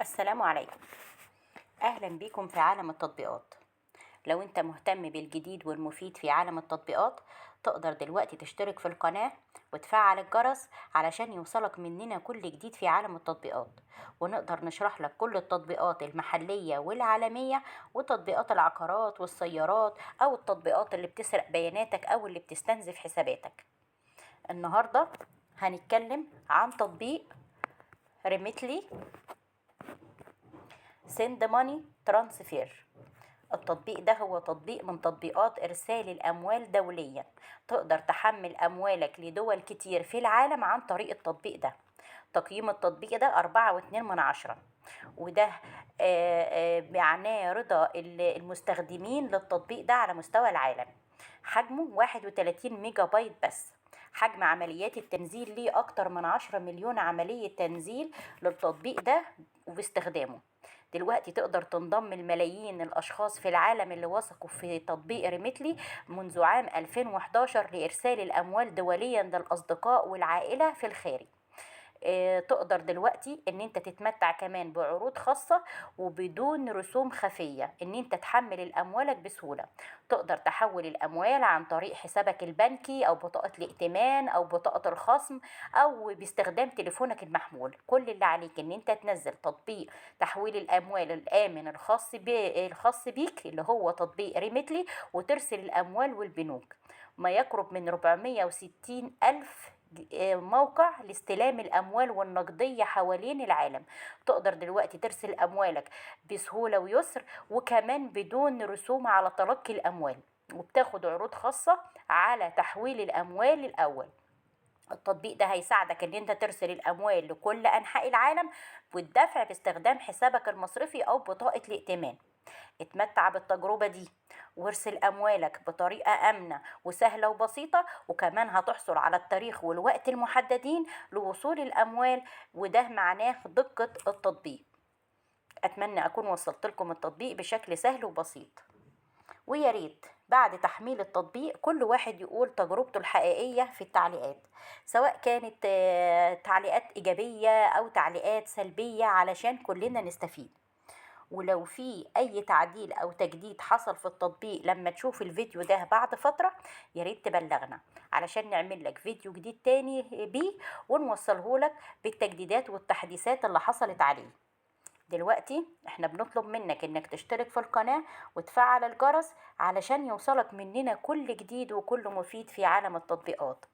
السلام عليكم، أهلا بكم في عالم التطبيقات. لو أنت مهتم بالجديد والمفيد في عالم التطبيقات تقدر دلوقتي تشترك في القناة وتفعل الجرس علشان يوصلك مننا كل جديد في عالم التطبيقات، ونقدر نشرح لك كل التطبيقات المحلية والعالمية وتطبيقات العقارات والسيارات أو التطبيقات اللي بتسرق بياناتك أو اللي بتستنزف حساباتك. النهاردة هنتكلم عن تطبيق Remitly Send Money Transfer. التطبيق ده هو تطبيق من تطبيقات إرسال الأموال دوليا، تقدر تحمل أموالك لدول كتير في العالم عن طريق التطبيق ده. تقييم التطبيق ده 4.2 من 10، وده معناه رضا المستخدمين للتطبيق ده على مستوى العالم. حجمه 31 ميجا بايت بس. حجم عمليات التنزيل ليه أكتر من 10 مليون عملية تنزيل للتطبيق ده وباستخدامه. دلوقتي تقدر تنضم لملايين الأشخاص في العالم اللي وثقوا في تطبيق Remitly منذ عام 2011 لإرسال الأموال دوليا للأصدقاء والعائلة في الخارج. تقدر دلوقتي ان انت تتمتع كمان بعروض خاصة وبدون رسوم خفية، ان انت تحمل الاموالك بسهولة. تقدر تحول الاموال عن طريق حسابك البنكي او بطاقة الائتمان او بطاقة الخصم او باستخدام تليفونك المحمول. كل اللي عليك ان انت تنزل تطبيق تحويل الاموال الامن الخاص بيك اللي هو تطبيق Remitly وترسل الاموال والبنوك. ما يقرب من 460 ألف موقع لاستلام الأموال والنقدية حوالين العالم. تقدر دلوقتي ترسل أموالك بسهولة ويسر، وكمان بدون رسوم على تلقي الأموال، وبتاخد عروض خاصة على تحويل الأموال الأول. التطبيق ده هيساعدك ان انت ترسل الأموال لكل أنحاء العالم والدفع باستخدام حسابك المصرفي أو بطاقة الائتمان. اتمتع بالتجربة دي وارسل أموالك بطريقة آمنة وسهلة وبسيطة، وكمان هتحصل على التاريخ والوقت المحددين لوصول الأموال، وده معناه دقة التطبيق. أتمنى أكون وصلت لكم التطبيق بشكل سهل وبسيط، ويا ريت بعد تحميل التطبيق كل واحد يقول تجربته الحقيقية في التعليقات، سواء كانت تعليقات إيجابية أو تعليقات سلبية، علشان كلنا نستفيد. ولو في أي تعديل أو تجديد حصل في التطبيق لما تشوف الفيديو ده بعد فترة يا ريت تبلغنا علشان نعمل لك فيديو جديد تاني بيه ونوصله لك بالتجديدات والتحديثات اللي حصلت عليه. دلوقتي احنا بنطلب منك انك تشترك في القناة وتفعل الجرس علشان يوصلك مننا كل جديد وكل مفيد في عالم التطبيقات.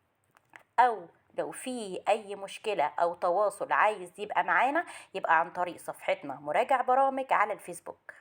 او لو في اي مشكلة او تواصل عايز يبقى معانا يبقى عن طريق صفحتنا مراجع برامج على الفيسبوك.